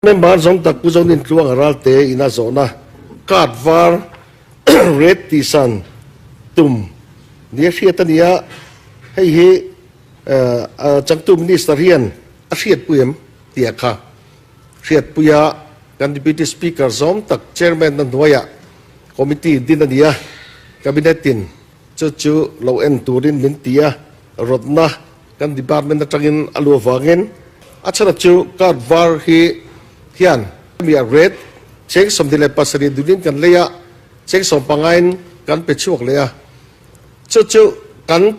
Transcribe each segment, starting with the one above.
Member zawng tak Pu Zonin Tluanga Ralte ina zawhna card var red tihsan tum nia hriat a ni a, hei hi changtu Minister hian a hriatpui em tih a kha hriatpui a, kan Deputy Speaker zawng tak Chairman na hnuaiah Committee din a ni a, Cabinet in chu chu lo en turin min ti a, rawtna Kan department atangin a lu avangin a chhan chu card var hi hian mi a red cheng 27 dunin kan lei a, cheng sawmpangain kan pe chhuak leh a, chu chu kan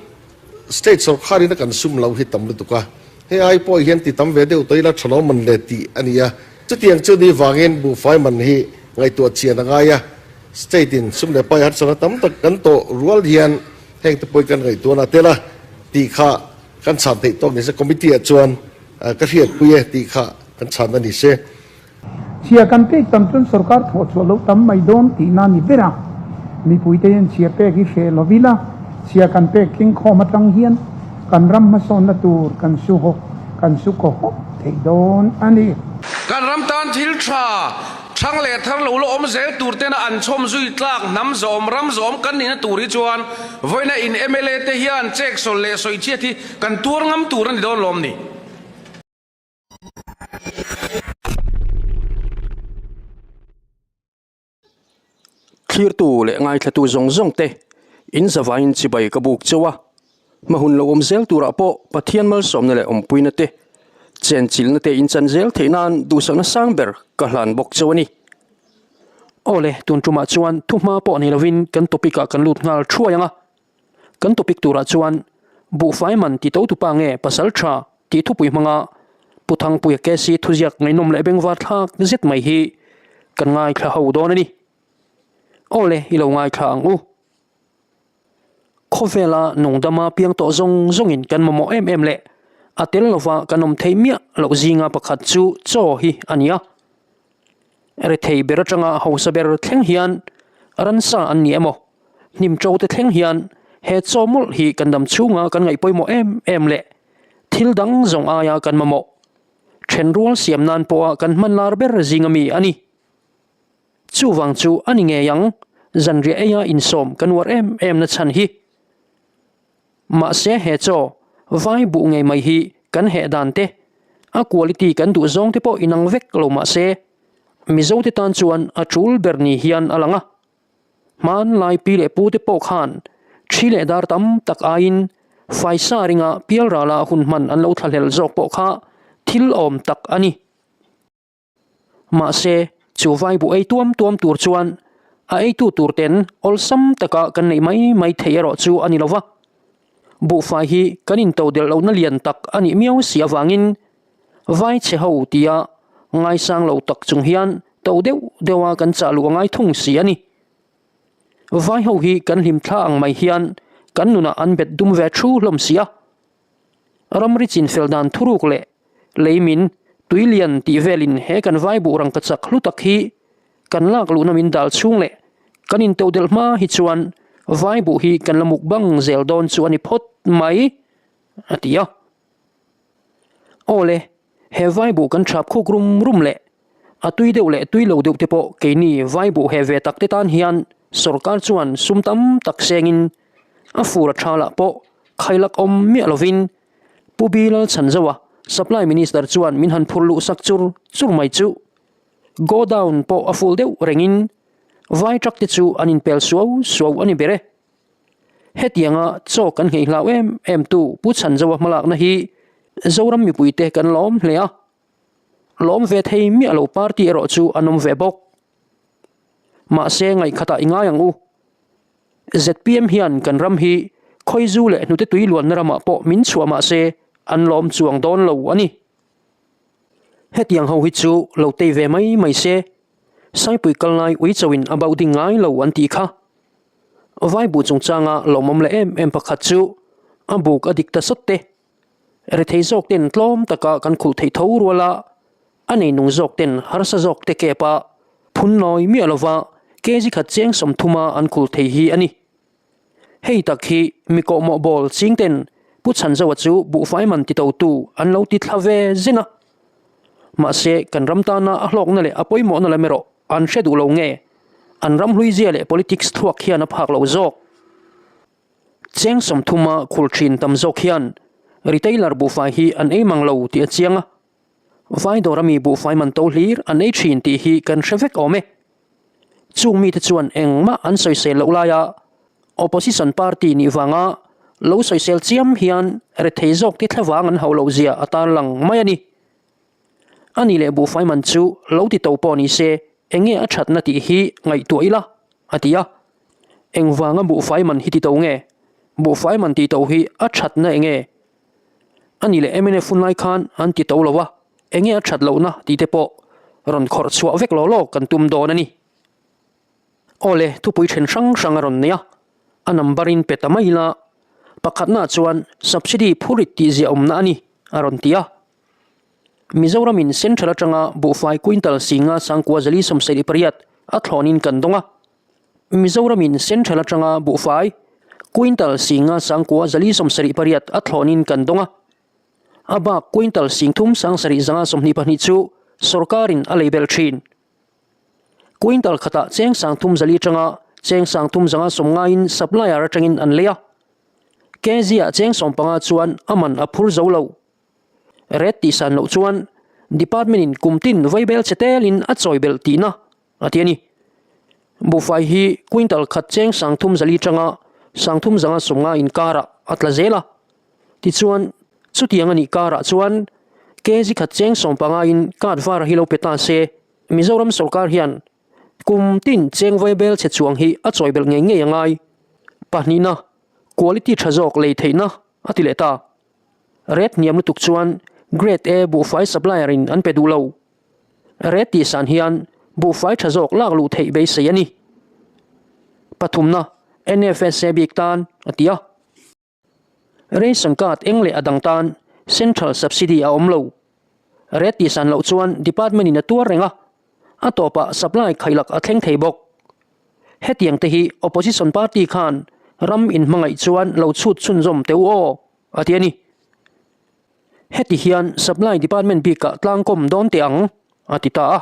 state sorkharin a kan sum lo hi tam lutuk a, hei ai pawh hian ti tam ve deuh tawh ila tha lo man le tih a ni a, chutiang chu ni vangin buhfai man hi ngaihtuah chian a ngai a, state in sum leh pai harsatna tam tak kan tawh rual hian Heng te pawhin kan ngaihtuahna tel a tih kha kan chhan theih tawk ni se, committee ah chuan ka hriatpui e tih kha kan chhan a ni se. Chhia kan pek tam chuan sorkar thawh chhuah lo tam mai dawn tihna a ni ber a, mipuite hian chhia pek hi hreh lo ila, chhia kan pek tling khawm atang hian kan ram hmasawnna tur kan su hawk kan su kaw hawk thei dawn a ni. Kan ram tan thil tha Thlang leh thar lo la awm zel tur tena an chhawm zui tlak hnam zawm ram zawm kan nihna tur hi chuan vawiina in mla te hian chek sawl leh sawi chhiat hi kan tuar ngam tur a ni dawn lawm ni. Thlirtu leh ngaithlatu zawng zawng te in zavaiin chibai ka buk cheu a, Hmahun lo awm zel turah pawh Pathian malsawmna leh awmpuina te, chenchilhna te inchan zel theih nan duhsakna sang ber ka hlan bawk cheu a ni. Aw le, tun tumah chuan thuhma pawh nei lovin kan topic ah kan lut nghal thuai ang a. Kan topic turah chuan Buhfai man ti to tupa nge pasal tha tih thupui hmanga Pu Thangpuia KC thuziak ngaihnawm leh bengvar thlak zet mai hi kan ngaithla ho dawn a ni. Aw le, i lo ngaithla ang u. Khawvela nungdama piang tawh zawng zawngin kan mamawh em em leh a tel lova kan awm theih miah loh zinga pakhat chu chaw hi a ni a. Rethei ber atanga hausa ber thleng hian ransa an ni emaw, hnim to te thleng hian he chaw mawlh hi kan dam chhunga kan ngaih pawimawh em em leh thil dang zawng aia kan mamawh thenrual siam nan pawha kan hman lar ber zinga mi a ni. Chuvang chu a ni ngei ang, zanriah eia insawm kan uar em em na chhan hi. Mahse he chaw, vai buh ngei mai hi kan heh dan te, a quality kan duh zawng te pawh inang vek lo mahse, Mizo te tan chuan a tul ber ni hian a lang a. Hmanlai pi leh pu te pawh khan thi leh dar tam tak aiin faisa ringa pialrala hun hman an lo thlahlel zawk pawh kha thil awm tak a ni. Mahse, chu vai bu ei tuam tuam tur chuan a eitu tur ten awlsam taka kan neih mai mai theih erawh chu a ni lo va. Buhfai hi kan intodelh lohna lian tak a nih miau si avangin vai chhe ho tia ngaisang lo tak chung hian to deuh deuha kan chah luh a ngai thung si a ni. Vai ho hi kan hlimthla ang mai hian kan nunah an bet dum ve thu hlawm si a. Ramri chinfel dan thuruk leh leimin tui lian tih velin he kan vai buh rangka chak hlu tak hi kan lak luhna min dal chhung leh kan intodelh hma hi chuan vai buh hi kan la muk bang zel dawn chu a ni phawt mai, a ti a. Aw le, he vai buh kan thap khuk rum rum leh a tui deuh leh tui lo deuh te pawh keini vai buh he ve tak te tan hian sorkar chuan sum tam tak sengin a fur a tha lah pawh khailak awm miah lovin Pu Bi Lalchhanzoa, Supply Minister chuan min han phur luh sak chur chur mai chu. Godown pawh a full deuh rengin vai truck te chu an inpel suau suau a ni ber e. Hetianga chaw kan nghei hlau em em tu Pu Chhanzoa hmalakna hi Zoram mipuite kan lawm hle a. Lawm ve thei miah lo party erawh chu an awm ve bawk. Mahse ngaihkhatah i ngai ang u. Zpm hian kan ram hi khawizu leh hnute tui luanna ramah pawh min chhuah mah se an lawm chuang dawn lo a ni. Hetiang ho hi chu lo tei ve mai mai se, Saipui kal lai uichoin a bauh ding ngai lo an tih kha. Vai buh chungchanga lawmawm leh em em pakhat chu a buk a dik ta sawt te. Rethei zawk ten tlawm taka kan khulh theih tho rual a, a neinung zawk ten harsa zawk te kep a, phun nawi miah lova kg khat cheng 30 a an khulh thei hi a ni. Hei tak hi mi kawhmawh bawl ching ten Pu Chhanzoa chu buhfai man ti totu an lo ti thla ve zen a. Mahse, kan ram tana a hlawkna leh a pawimawhna lam erawh an hre duh lo nge? An ram hluizia leh politics thluak hian a phak lo zawk. Cheng sawmthuma khul thin tam zawk hian retailer buhfai hi an ei mang lo tih a chiang a. Vai dawr ami buhfai man to hlir an ei thin tih hi kan hre vek awm e. Chung mite chuan engmah an sawisel loh laia opposition party nih vanga lo sawisel chiam hian rethei zawk te thlavang an hauh loh zia a tarlang mai a ni. A ni leh buhfai man chu lo ti to pawh ni se enge a thatna tih hi ngaihtuah ila a ti a. Engvanga buhfai man hi ti to nge? Buhfai man ti to hi a thatna enge? A ni leh mnf hun lai khan an ti to lo a, enge a that lohna tih te pawh rawn khawrh chhuah vek law law kan tum dawn a ni. Aw le, thupui then hrang hrang a rawn nei a, a number in pe ta mai ila, pakhatnaah chuan subsidy phurit tih ziah awmna a ni a rawn ti a. Mizoramin Central atanga buhfai quintal singa sangkua zali 78 a thlawnin kan dawng a, Mizoramin Central atanga buhfai quintal singa sangkua 478 a thlawnin kan dawng a. A bak quintal sing thum sang sarih zanga 22 chu sorkarin a lei belh thin. Quintal khatah cheng sang thum zali atanga cheng sang thum zanga sawm ngaiin supplier atangin an lei a. Kg-ah cheng 15 chuan a man a phur zo lo. Red tih san loh chuan Department-in kum tin vaibel che telin a chawi belh tihna a ti a ni. Buhfai hi quintal khat cheng sang thum zali tanga sang thum zanga 50 inkarah a tla zel a. Tichuan, chutiang a nih karah chuan kg khat cheng 15 in card var hi lo pe ta se, Mizoram sorkar hian kum tin cheng vaibel che chuang hi a chawi belh ngei ngei a ngai. Pahnihna, quality tha zawk lei theihna a ti leh ta. Rate hniam lutuk chuan Grade A buhfai supplier in an pe duh lo. Rate tih san hian buhfai tha zawk lak luh theih beisei a ni. Pathumna, NFSA bik tan a ti a. Ration card eng leh a dang tan Central Subsidy a awm lo. Rate tih san loh chuan Department in a tuar reng a, a tawpah supply khailak a thleng thei bawk. Hetiang te hi Opposition party khan ram inhmangaih chuan lo chhut chhunzawm teh u aw, a ti a ni. Heti hian Supply Department bikah tlangkawm dawn teh ang, a ti ta a.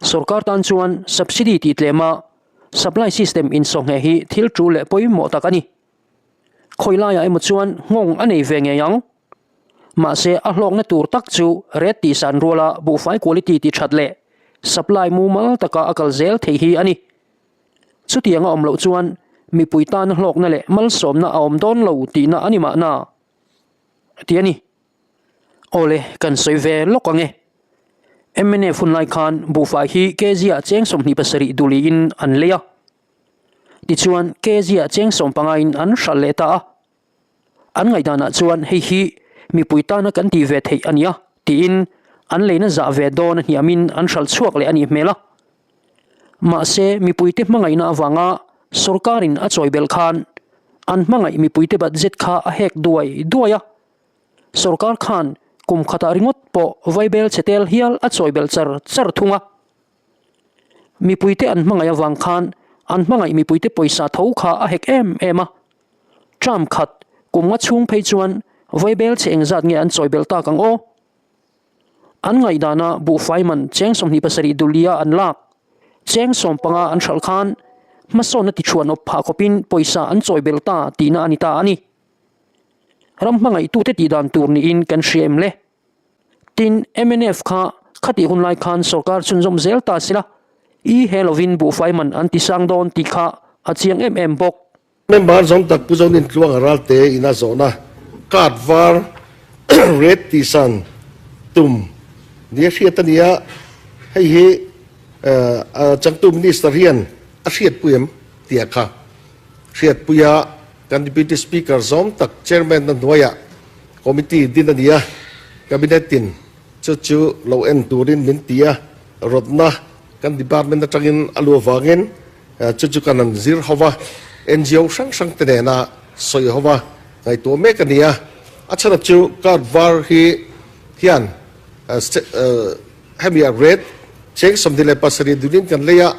Sorkar tan chuan subsidy tih tlema supply system insawhngheh hi thil tul leh pawimawh tak a ni. Khawi laiah emaw chuan nghawng a nei ve ngei ang. Mahse a hlawkna tur tak chu rate tihsan ruala buhfai quality ti that leh supply mumal taka a kal zel theih hi a ni. Chutiang a awm loh chuan mipui tana hlawkna leh malsawmna a awm dawn lo tihna a ni mahna a ti a ni. Awle, kan sawi ve lawk ang e. Mnf hun lai khan buhfai hi kg-ah cheng 27 duliin an lei a. Tichuan kg-ah cheng 15 in an hralh leh ta a. An ngaihdanah chuan hei hi mipui tana kan tih ve theih a nia tiin an leina zah ve dawn a hniamin an hralh chhuak leh a nih hmel a. Mahse mipuite hmangaihna avanga sorkarin a chawi belh khan an hmangaih mipuite budget kha a hek duai duai a. Sorkar khan kum khatah ringawt pawh vaibel chhe tel hial a chawi belh char char thung a. Mipuite an hmangaih avang khan an hmangaih mipuite pawisa tho kha a hek em em a. Term khat kum nga chhung phei chuan vaibel chhe engzat nge an chawi belh tak ang aw? An ngaihdana buhfai man cheng 27 dulia an lak, cheng 15 an hralh khan hmasawnna tichhuan awp phah khawpin pawisa an chawi belh ta tihna a ni ta a ni. Ram hmangaihtute tihdan tur niin kan hria em le? Tin, mnf kha khatih hun lai khan sorkar chhunzawm zel ta sila, i he lovin buhfai man an ti sang dawn tih kha a chiang em em bawk. Member zawng tak Pu Zonin Tluanga Ralte ina zawhna card var red tihsan tum nia hriat a ni a, hei hi a changtu Minister hian a hriatpui em tih a kha hriatpui a, kan Deputy Speaker zawng tak Chairman na hnuaiah Committee din a ni a, Cabinet in chu chu lo en turin min ti a, rawtna kan department atangin a lu avangin chu chu kan han zir ho va, NGO hrang hrang te nena sawi ho va ngaihtuah mek a ni a, a chhan chu card var hi hian hemi a rate cheng 27 dunin kan lei a,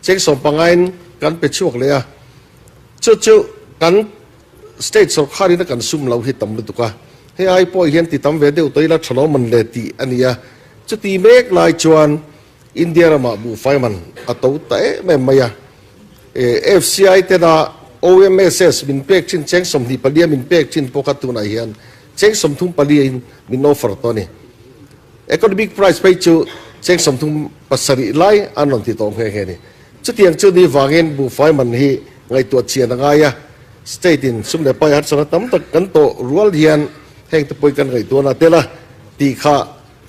cheng 15 in kan pe chhuak leh a, chu chu kan State sorkharin a kan sum lo hi tam lutuk a, hei ai pawh hian ti tam ve deuh tawh ila tha lo man le tih a ni a. Chuti mek lai chuan India ramah buhfai man a to ta em em mai a. FCI tena OMSS min pek thin cheng 24 a min pek thin pawh kha tunah hian cheng 34 in min offer tawh a ni. Economic price phei chu cheng 37 lai an rawn ti tawh nghe nghe a ni. Chutiang chu ni vangin buhfai man hi ngaihtuah chian a ngai a, state in sum leh pai harsatna tam tak kan tawh rual hian heng te pawhin kan ngaihtuahna a tel a tih kha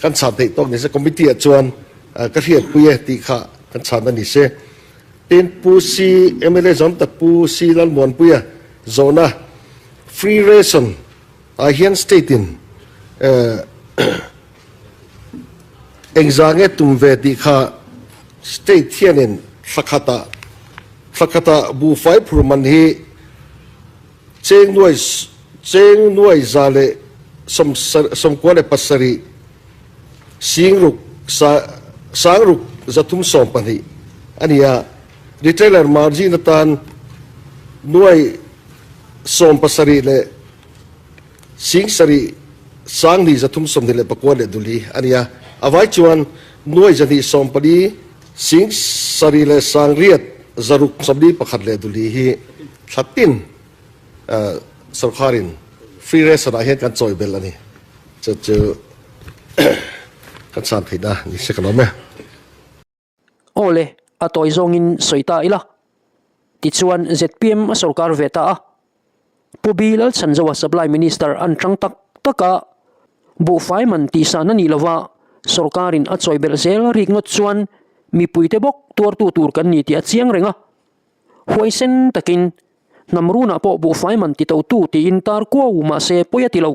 kan chhan theih tawk ni se, committee ah chuan ka hriatpui e tih kha kan chhan a ni se. Tin, Pu Si, mla zawm tak Pu Si Lalmuanpuia zawhna free ration ah hian state in engzah nge tum ve tih kha state hianin thla khatah thla khatah buhfai phur man hi cheng nuai cheng nuai za leh 97 singruk sangruk 312 a ni a, retailer margin atan nuai 17 leh 7 2,329 leh duli a ni a, a vai chuan nuai 214 7 leh 8 641 leh duli hi thla tin sorkarin free ration ah hian kan chawi belh a ni. Chu chu kan chhan theihna ni se ka lawm e. Aw le, a tawi zawngin sawi ta ila. Tichuan zpm a sorkar ve ta a. Pu Bi Lalchhanzoa Supply Minister an tang tak tak a, buhfai man tihsan a nih lova sorkarin a chawi belh zel rik ngawt chuan mipuite bawk tuartu tur kan ni tih a chiang reng a. Huaisen takin hnam runah pawh buhfai man ti totu tiin tar kuau mahse pawi a ti lo.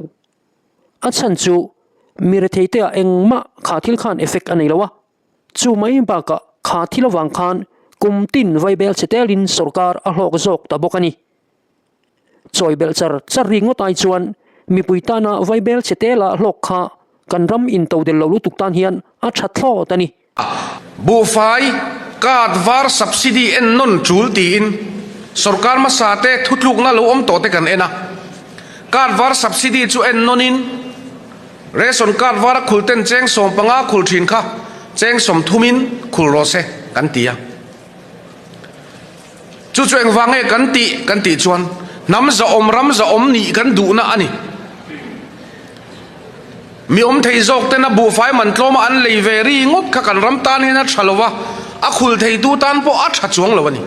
A chhan chu mi retheiteah engmah kha thil khan effect a nei lo a. Chu mai bakah kha thil avang khan kum tin vaibel che telin sorkar a hlawk zawk ta bawk a ni. Chawi belh char char ri ngawt ai chuan mipui tana vaibel che tela hlawk kha kan ram intodel lo lutuk tan hian a tha thlawt a ni. Buhfai, card var subsidy en nawn tul tiin sorkar hmasa te thutlukna lo awm tawh te kan en a. Card var subsidy chu en nawnin ration card vara khul ten cheng 15 khul thin kha cheng 30 in khul rawh se kan ti a. Chu chu engvang nge kan tih kan tih chuan hnam zahawm ram zahawm nih kan duhna a ni. Mi awm thei zawk tena buhfai man tlawma an lei ve ri ngawt kha kan ram tan hian a tha lo va, a khul theitu tan pawh a tha chuang lo a ni.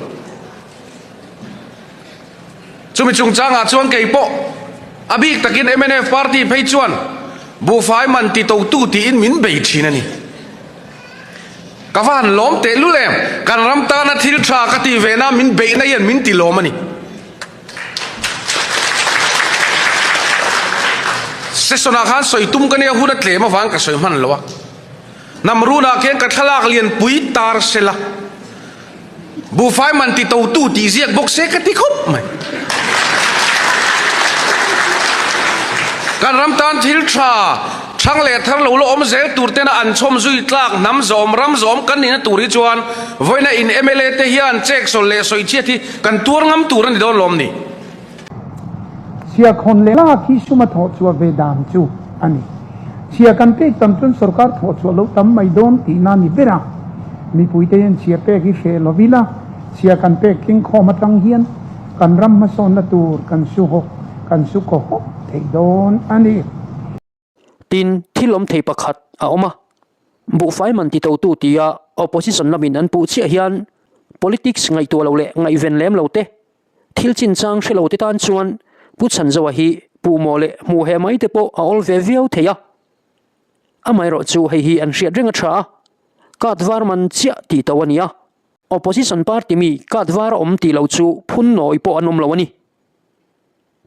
Chumi chungchangah chuan kei pawh a bik takin mnf party phei chuan buhfai man ti totu tiin min bei thin a ni. Ka va han lawm teh lul em, kan ram tana thil tha ka tih ve na min beihna hian min ti lawm a ni. Session ah khan sawi tum ka nia hun a tlem avang ka sawi hman lo a. Hnam runah khian ka thlalak lianpui tar sela. Buhfai man ti totu tih ziak bawk se ka ti khawp mai. Kan ram tan thil tha, thang leh thar lo la awm zel tur tena an chhawm zui tlak hnam zawm, ram zawm kan nihna tur hi chuan vawiina in mla te hian chek sawl leh sawi chhiat hi kan tuar ngam tur a ni dawn lawm ni. Chhiahkhawn leh lak hi sum a thawh chhuah ve dan chu a ni. Chhiah kan pek tam chuan sorkar thawh chhuah lo tam mai dawn tihna a ni ber a. Mipuite hian chhiah pek hi hreh lo ila, chhiah kan pek tling khawm atang hian kan ram hmasawnna tur kan su hawk, kan su kaw hawk thei dawn a ni. Tin, thil awm thei pakhat a awm a, buhfai man ti totu tia opposition lamin an puh chiah hian politics ngaihtuah lo leh ngaihven lem lo te, Thil chinchang hre lo te tan chuan Pu Chhanzoa hi puhmawh leh hmuh heh mai te pawh a awl ve viau thei a. Amaherawh chu hei hi an hriat reng a tha a, card var man chiah tih to a ni a. Opposition party mi card var a awm tih lo chu phun nawi pawh an awm lo a ni.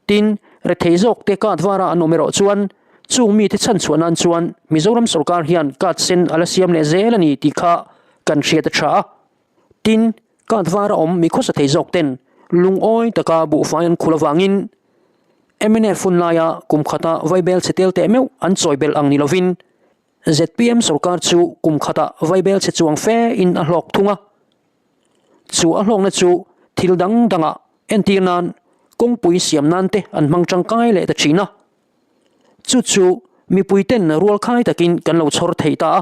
Tin, rethei zawk te card vara an awm erawh chuan chung mite chhanchhuah nan chuan Mizoram sorkar hian card sen a la siam leh zel a ni tih kha kan hriat a tha a. Tin, card var a awm mi khawsa thei zawk ten lungawi taka buhfai an khul avangin mnf hun laia kum khata vaibel chhe tel teh meuh an chawi belh ang ni lovin zpm sorkar chu kum khata vaibel chhe chuang fe in a hlawk thung a. Chu a hlawkna chu thil dang dangah entir nan kawngpui siam nan te an hmang tangkai leh ta thin a. Chu chu mipui ten rualkhai takin kan lo chhawr thei ta a.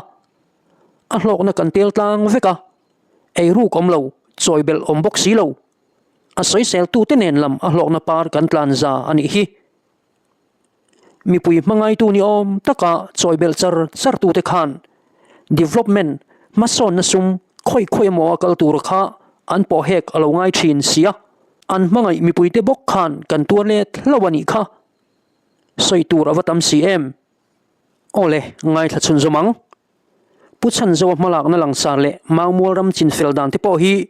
A hlawkna kan tel tlang vek a, eiruk awm lo, chawi belh awm bawk si lo. A sawiseltute nen lam a hlawkna par kan tlan za a nih hi. Mipui hmangaitu ni awm taka chawi belh char char tute khan development hmasawnna sum khawi khawi emaw a kal tur kha an pawh hek a lo ngai thin si a, an hmangaih mipuite bawk khan kan tuar let hlauh a nih kha. Sawi tur a va tam si em? Awle, ngaithla chhunzawm ang. Pu Chhanzoa hmalakna langsar leh Maumual ram chinfel dan te pawh hi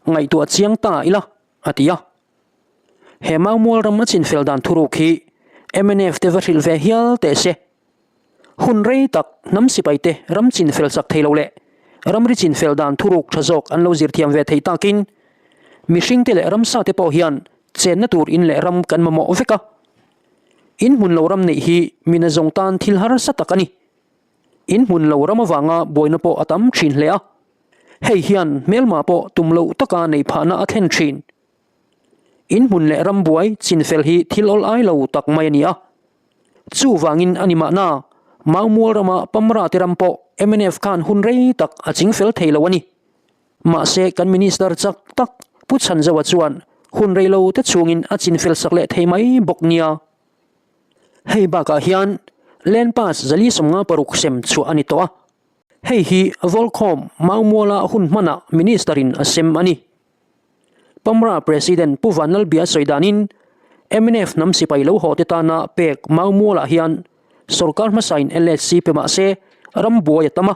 ngaihtuah chiang ta ila, a ti a. He Maumual ram a chinfel dan thuruk hi mnf te va hrilh ve hial teh se. Hun rei tak hnam sipai te ram chinfel chak thei lo leh ramri chinfel dan thuruk tha zawk an lo zirthiam ve thei takin mihring te leh ramsa te pawh hian chenna tur in leh ram kan mamawh vek a. In hmun lo ram neih hi mina zawng tan thil harsa tak a ni. In hmun lo ram avanga buaina pawh a tam thin hle a, hei hian hmelma pawh tum loh taka nei phahna a thlen thin. In hmun leh ram buai chinfel hi thil awl ai lo tak mai a ni a. Chuvangin a ni mahna, Maumual rama Pamra te ram pawh mnf khan hun rei tak a chingfel thei lo a ni. Mahse kan Minister chak tak Pu Chhanzoa chuan hun rei lo te chhungin a chinfel sak leh thei mai bawk nia. Hei bakah hian Land Pass 456 sem chhuah a ni tawh a. Hei hi Volkhawm Maumuala hun hmanah Minister-in a sem a ni. Pamra President Pu Vanlalbia sawi danin mnf hnam sipai lo haw te tana pek Maumualah hian sorkar hmasain LSC pe mah se ram buai a tam a,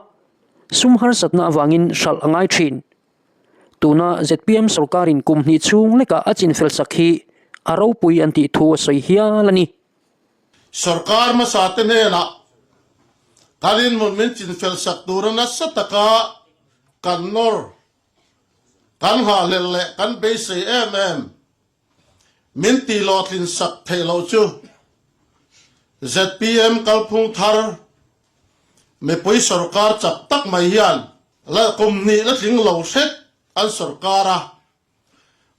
sum harsatna avangin hralh a ngai thin. Tuna zpm sorkarin kum hnih chhung lekah a chinfel sak hi a ropui an tih thu a sawi hial a ni. Sorkar hmasa te hnenah kan inhmun min chinfel sak tura nasa taka kan nawr, kan nghahhlelh leh kan beisei em em min tihhlawhtlin sak theih loh chu zpm kalphung thar mipui sorkar chak tak mai hian La kum hnih la tling lo hret an sorkar a,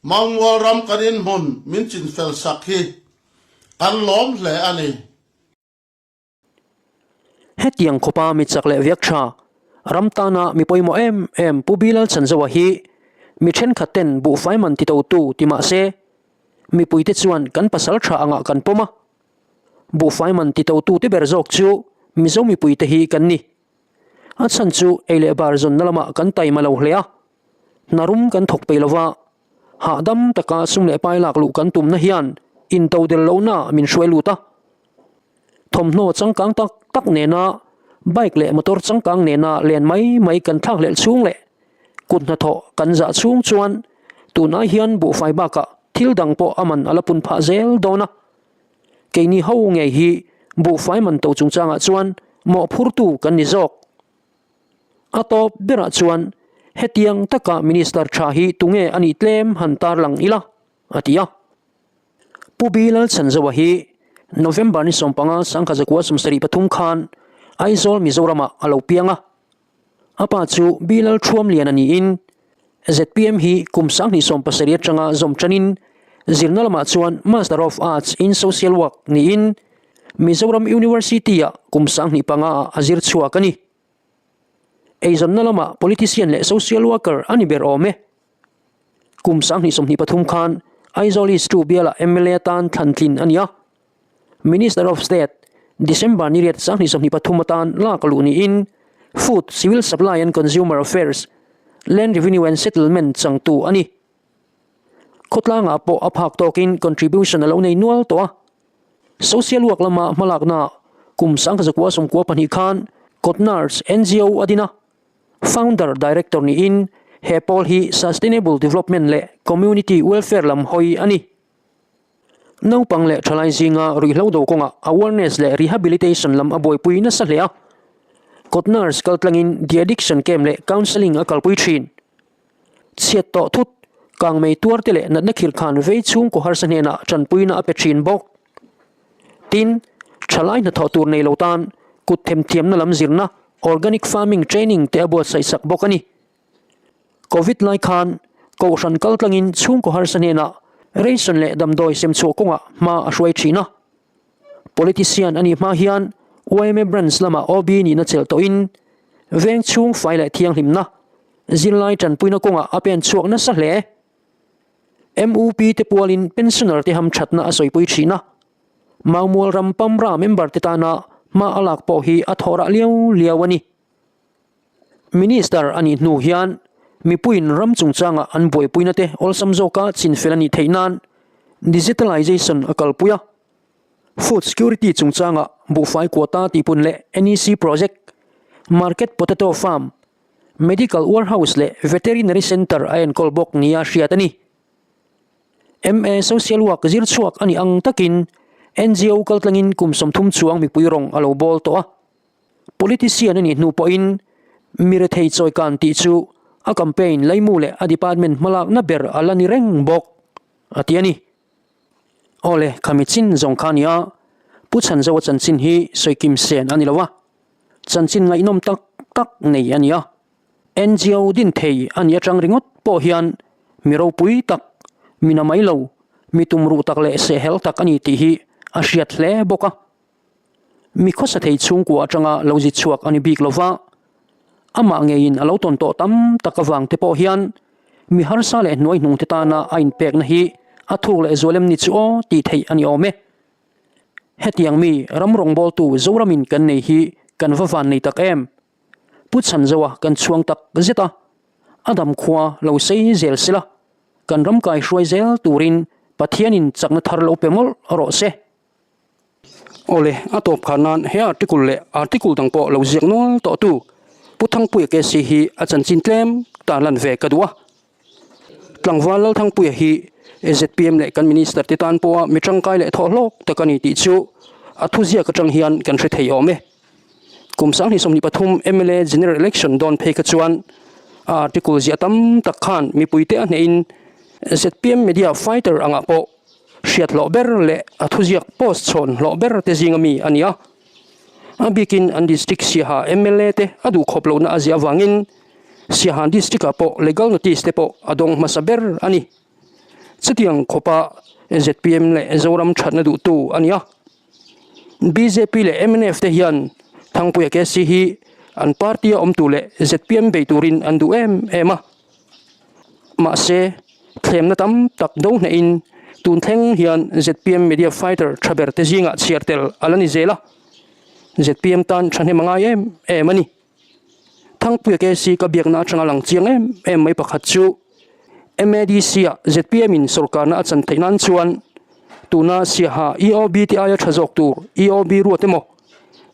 Mangmual ram kan inhmun min chinfel sak hi kan lawm hle a ni. Hetiang khawpa mi chak leh viak tha, ram tana mi pawimawh em em Pu Bilal Chanzoa hi mi thenkhat ten buhfai man ti totu ti mah se, mipuite chuan kan pasal tha angah kan pawm a. Buhfai man ti totu te ber zawk chu Mizo mipuite hi kan ni. A chhan chu ei leh bar zawnna lamah kan taima lo hle a, hna rum kan thawk peih lova, hahdam taka sum leh pai lak luh kan tumna hian intodel lohna min hruai lut a. Thawmhnaw changkang tak tak nena bike leh motor changkang nena len mai mai kan thlakhlelh chhung leh kut hnathawh kan zah chhung chuan tunai hian buhfai bakah thil dang pawh a man a la pun phah zel dawn a. Keini ho ngei hi buhfai man to chungchangah chuan mawhphurtu kan ni zawk. A tawp berah chuan hetiang taka Minister tha hi tunge a nih tlem han tarlang ila, a ti a. Pu Bi Lalchhanzoa hi November ni 15 1973 khan Aizawl Mizoramah a lo piang a. A pa chu Bi Lalthuamliana niin zpm hi kum 2017 atanga zawm tanin zirna lamah chuan Master of Arts in Social Work niin Mizoram University-ah kum 2005 ah a zir chhuak a ni. Eizawnna lamah politician leh social worker a ni ber awm e. Kum 2023 khan Aizawl East 2 bialah mla atan thlan tlin a ni a. Minister of State, December ni riat 2023 atan lak luh niin Food, Civil Supply and Consumer Affairs, Land Revenue and Settlement changtu a ni. Khawtlangah pawh a phak tawkin contribution a lo nei nual tawh a. Social work lama hmalaknaah kum 1992 khan Kotnars NGO a din a, Founder Director niin he pawl hi Sustainable Development leh Community Welfare lam hawi a ni. Naupang leh thalai zinga ruihhlo do kawngah awareness leh rehabilitation lam a buaipui nasa hle a. Kawtnurse kaltlangin de-addiction camp leh counselling a kalpui thin. Chhiat tawh thut, kangmei tuarte leh natna khirkhan vei chhungkaw harsa hnenah tanpuina a pe thin bawk. Tin, thalai hnathawh tur nei lo tan kut themthiamna lam zirna, organic farming training te a buatsaih sak bawk a ni. Covid lai khan Kohhran kaltlangin chhungkaw harsa hnenah ration leh damdawi semchhuah kawngah hma a hruai thin a. Politician a nih hma hian yma branch lamah OB nihna chelh tawhin. Veng chhung fai leh thianghlimna, zirlai tanpuina kawngah a pen chhuak nasa hle. MUP te pualin pensioner te hamthatna a sawipui thin a, Maumual ram Pamra member te tana hma a lak pawh hi a thawh rah liau liau a ni. Minister a nih hnu hian mipuiin ram chungchanga an buaipuina te awlsam zawka chinfel a nih theih nan digitalization a kalpui a. Food security chungchanga buhfai quota tihpun leh NEC project, market potato farm, medical warehouse leh veterinary centre a enkawl bawk nia hriat a ni. MA Social Work zir chhuak a nih ang takin NGO kaltlangin kum 30 chuang mipui rawng a lo bawl tawh a. Politician a nih hnu pawhin mi rethei chawikan tih chu a campaign laimu leh a department hmalakna ber a la ni reng bawk, a ti a ni. Awle, khami chin zawng kha a ni a, Pu Chhanzoa chanchin hi sawikim sen a ni lo a, chanchin ngaihnawm tak tak nei a ni a. NGO din thei a nih atang ringawt pawh hian mi ropui tak, mi na mai lo, mi tumruh tak leh sehhel tak a ni tih hi a hriat hle bawk a. Mi khawsa thei chhungkua atanga lo zi chhuak a ni bik lo va, amah ngeiin a lo tawn tawh tam tak avang te pawh hian mi harsa leh hnuai hnung te tana a inpekna hi a thuk leh zual em ni chu aw tih theih a ni awm e. Hetiang mi ram rawngbawltu Zoramin kan nei hi kan va van nei tak em! Pu Chhanzoa kan chhuang tak zet a, a dam khua lo sei zel sela, kan ram kai hruai zel turin Pathianin chakna thar lo pe mawlh rawh se. Awle, a tawp khan nan he article leh article dang pawh lo ziak nual tawh tu Pu Thangpuia KC hi a chanchin tlem tan lan ve ka duh a. Tlangval Lalthangpuia hi zpm leh kan Minister te tan pawha mi tangkai leh thawh hlawk tak a ni tih chu a thuziak atang hian kan hre thei awm e. Kum 2023 mla General Election dawn phei kha chuan a article ziah tam tak khan mipuite a hnehin zpm media fighter angah pawh hriat hlawh ber leh a thuziak post chhawn hlawh ber te zinga mi a ni a. A bikin an district Siaha mla te a duhkhawp lohna a ziah avangin Siahan district-ah pawh legal notice te pawh a dawng hmasa ber a ni. Chutiang khawpa zpm leh Zoram thatna duhtu a ni a. Bjp leh mnf te hian Thangpuia KC hi an party-a awmtu leh zpm bei turin an duh em em a. Mahse, thlemna tam tak do hnehin tun thleng hian zpm media fighter tha ber te zingah chhiar tel a la ni zel a. Zpm tan thahnem a ngai em em a ni. Thangpuia KC ka biakna atanga lang chiang em em mai pakhat chu MADC-ah zpm in sawrkarna a chan theih nan chuan tuna Siaha EOB te aia tha zawk tur EOB ruat emaw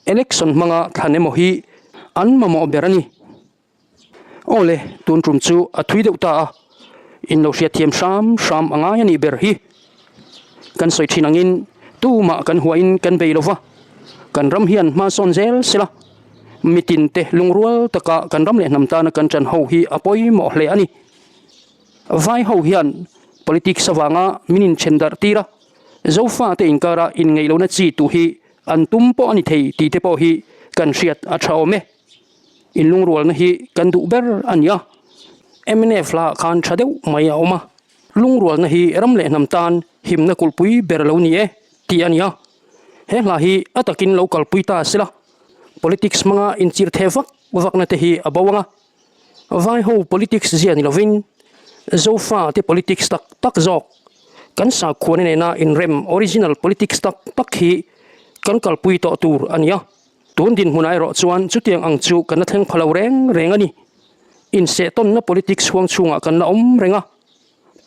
election hmanga thlan emaw hi an mamawh ber a ni. Awle, tun tum chu a thui deuh ta a, in lo hriatthiam hram hram a ngai a nih ber hi. Kan sawi thin angin tumah kan huahin kan bei lova, kan ram hian hma sawn zel sela, mitin te lungrual taka kan ram leh hnam tana kan ṭan ho hi a pawimawh hle a ni. Vai ho hian politics avanga min inṭhen darh tir a, Zofa te inkara inngeih lohna chi tuh hi an tum pawh a ni thei tih te pawh hi kan hriat a ṭha awm e. Inlungrualna hi kan duh ber a ni a, mnf lah khan ṭha deuh mai a awm a. Lungrualna hi ram leh hnam tan himna kulhpui ber lo ni e tih a ni a. He hla hi a takin lo kalpui ta sela, politics hmanga inchir the vak vakna te hi a bo ang a. Vai ho politics zia ni lovin Zofa te politics tak tak zawk, kan sakhuana nena inrem original politics tak tak hi kan kalpui tawh tur a ni a. Tun dinhmunah erawh chuan chutiang ang chu kan la thleng pha lo reng reng a ni. Insehtawnna politics huang chhungah kan la awm reng a,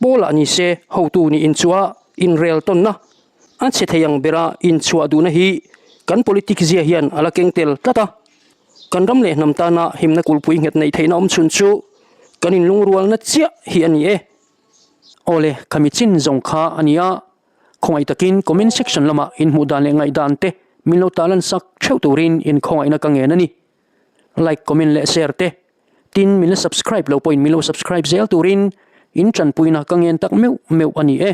Pawlah ni se hotu nih inchhuah inrel tawnna a chhe thei ang bera inchhuah duhna hi kan politics zia hian a la keng tel tlat a. Kan ram leh hnam tana himna kulhpui nghet neih theihna awm chhun chu kan inlungrualna chiah hi a ni e. Awle, khami chin zawng kha a ni a, khawngaih takin comment section lamah inhmuh dan leh ngaihdan te min lo tarlan sak theuh turin inkhawngaihna ka ngen a ni. Like, comment leh share te, tin min la subscribe lo pawhin min lo subscribe zel turin in tanpuina ka ngen tak meuh meuh a ni e.